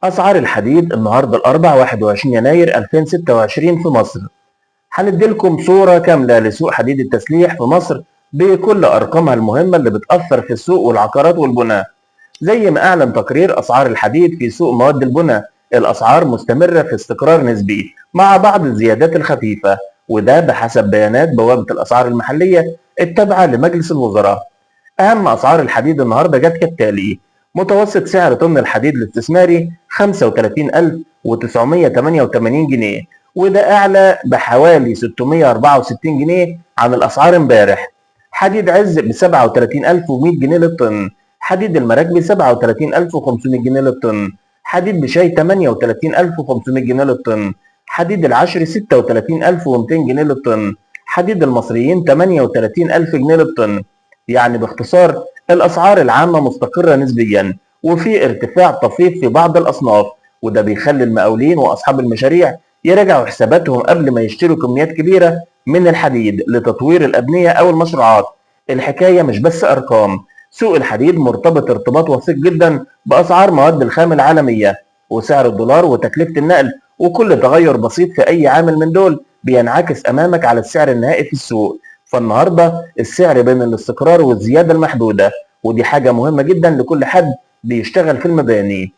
أسعار الحديد النهاردة الأربع 21 يناير 2026 في مصر. هنديلكم صورة كاملة لسوق حديد التسليح في مصر بكل أرقامها المهمة اللي بتأثر في السوق والعقارات والبناء. زي ما أعلن تقرير أسعار الحديد في سوق مواد البناء، الأسعار مستمرة في استقرار نسبي مع بعض الزيادات الخفيفة، وده بحسب بيانات بوابة الأسعار المحلية التابعة لمجلس الوزراء. أهم أسعار الحديد النهاردة جت كالتالي: متوسط سعر طن الحديد الاستثماري 35,988 جنيه، وده أعلى بحوالي 664 جنيه عن الأسعار امبارح. حديد عز ب 37,100 جنيه للطن، حديد المراكبي 37,500 جنيه للطن، حديد بشاي 38,500 جنيه للطن، حديد العشر 36,200 جنيه للطن، حديد المصريين 38,000 جنيه للطن. يعني باختصار الأسعار العامة مستقرة نسبيا، وفي ارتفاع طفيف في بعض الأصناف، وده بيخلي المقاولين وأصحاب المشاريع يراجعوا حساباتهم قبل ما يشتروا كميات كبيرة من الحديد لتطوير الأبنية أو المشروعات. الحكاية مش بس أرقام، سوق الحديد مرتبط ارتباط وثيق جدا بأسعار مواد الخام العالمية وسعر الدولار وتكلفة النقل، وكل تغير بسيط في أي عامل من دول بينعكس أمامك على السعر النهائي في السوق. فالنهارده السعر بين الاستقرار والزيادة المحدودة، ودي حاجة مهمة جدا لكل حد بيشتغل في المباني.